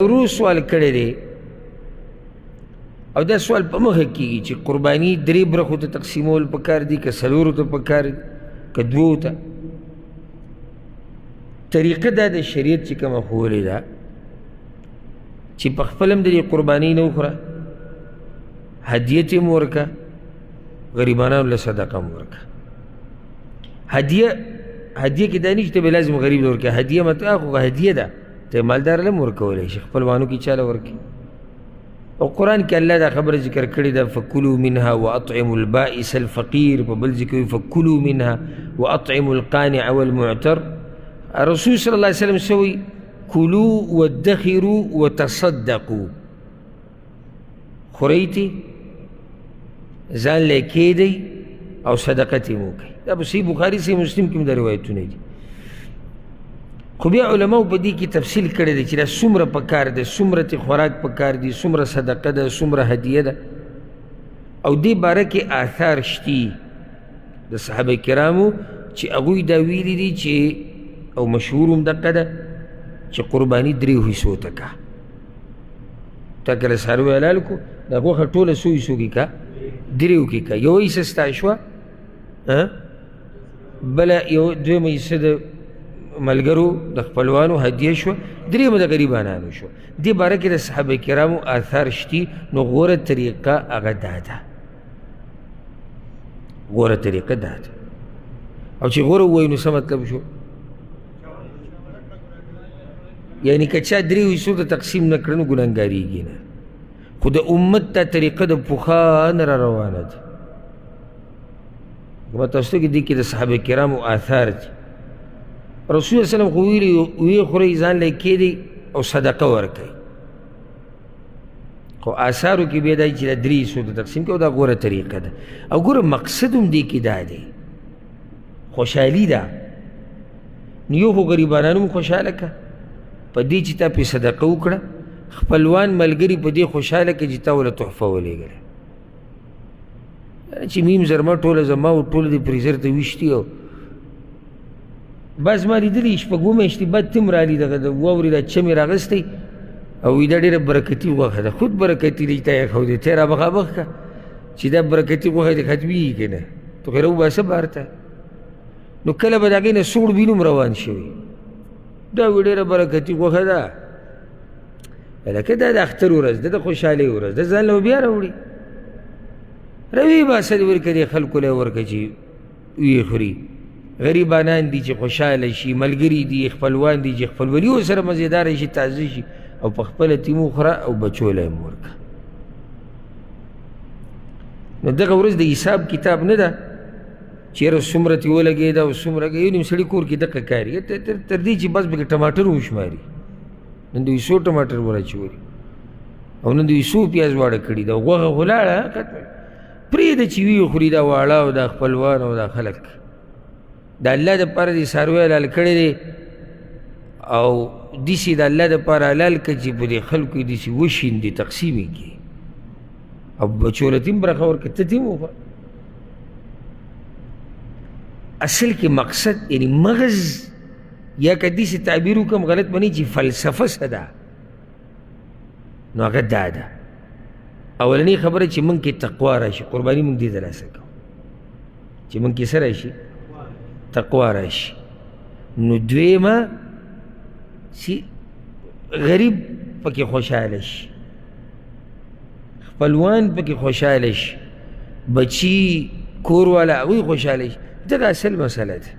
ورور سوال کړی دی او دا سوال په مخه کېږي چې قرباني درې برخو ته تقسیمول پکار دي که څلورو ته پکار دي که دوو ته. طریقه دا د شریعت چې کومه ښوولې ده چې په خپل هم د دې قرباني نه وخوره، هدیه ترې هم ورکړه، غریبانانو له صدقه هم ورکړه. هدیه کې دا نه چې ته به لازم غریب له ورکړې، هدیه مطلب خو هدیه ده، ته مالدار له هم ورکولی شي، خپلوانو کې چا له ورکړي. او قرآن کې الله دا خبره ذکر کړې ده، فکلوا منها واطعموا البائس الفقیر، په بل ځای کې وایي فکلوا منها واطعموا القانع والمعتر. رسول صلی الله علیه وسلم څه وایي؟ کلوا وادخروا وتصدقوا. خورئ ترې، ځان له یې کښېږدئ او صدقه ترې مو وکړئ. دا په صحیح بخاري صحیح مسلم کې هم دا روایتونه دي. خو بیا علماو په دې کې تفصیل کړی دی چې دا څومره پکار دی، څومره ترې خوراک پکار دی، څومره صدقه ده، څومره هدیه ده. او دې باره کې آثار شتي د صحابه کرامو چې هغوی دا ویلي دي چې، او مشهور هم دقه ده چې قرباني درې حصو ته کا. تا کله څاروی حلال کړو، دا غوښه ټوله څو حصو کې کا؟ دریو کې کا. یوه حصه ستا شوه، بله یو دویمه حصه د ملګرو د خپلوانو هدیه شوه، درېیمه د غریبانانو شوه. دې باره کې د صحابه کرامو آثار شتي. نو غوره طریقه هغه دا ده، غوره طریقه دا ده. او چې غوره ووایو نو څه مطلب شو؟ یعنی که چا درېیو حصو ته تقسیم نه کړه نو ګناهګارېږي نه. خو د امت دا طریقه د پخوا نه را روانه ده. ما تاسو ته کې دې کې د صحابه کرامو آثار دي. رسول الله وسلم خو ویلي ویې خورئ، ځان له یې کښېږدئ او صدقه ورکړئ. خو آثارو کې بیا دا چې دا درې حصو ته تقسیم کړي او دا غوره طریقه ده. او ګوره مقصد هم دې کې دا دی، خوشحالي ده. نو یو خو غریبانان هم خوشحاله کړه په دې چې تا پرې صدقه وکړه، خپلوان ملګري په دې خوشحاله کړه چې تا ورله تحفه ولېږله. چې میم زرما ټوله زما او ټوله دې فریزر ته ویشتي. او بعض ما لیدلي شپږو میاشتې بعد تم رالي دغه د واورې دا چمې راغستی او وایي دا ډېره برکتي غوښه ده. خود برکتي دی چې تا یې ښودې، ته یې رامخامخ کړه چې دا برکتي غوښه دې ختمېږي که نه، ته خو یې راوباسه بهر ته. نو کله به د هغې نه سوړ وینم روان شوي، دا وایي ډېره برکتي غوښه ده. لکه دا د اختر ورځ ده، د خوشحالۍ ورځ ده، ځان له بیا راوړي روي باسه دې ورکړه، دې خلکو له یې ورکړه چې ویې خوري. غریبانان دي چې خوشحاله شي، ملګري دي، خپلوان دي چې خپلولي ورسره مزېداره شي، تازه شي، او په خپله ترې وخوره او بچو له یې هم ورکړه. نو دغه ورځ د حساب کتاب نه ده چې یاره څومره ترې ولګېده او څومره، یو نیم سړي کور کې دقه کار یې تر دې چې بس پکې ټماټر وشماري. نن دوی څو ټماټر وراچولي او نن دوی څو پیاز واړه کړي، دا غوښه خو لاړه ختمه. پرېږده چې ویې خوري دا واړه او دا خپلوان او دا خلک. د الله دپاره دې څاروی حلال کړی دی او داسې د الله دپاره حلال کړه چې په دې خلکو یې داسې وشیندي، تقسیم یې کړي او بچو له ترې هم برخه ورکړه، ته ترې هم وخوره. اصل کې مقصد یعنی مغز، یا که داسې تعبیر وکړم غلط به نه چې فلسفه څه ده، نو هغه دا ده. اولنۍ خبره چې موږ کې تقوا راشي، قرباني موږ دې ترلاسه کوو چې موږ کې څه راشي؟ تقوا راشي. نو دویمه چې غریب پکې خوشحاله شي، خپلوان پکې خوشحاله شي، بچي کور والا هغوی خوشحاله شي. دغه اصل مسله ده.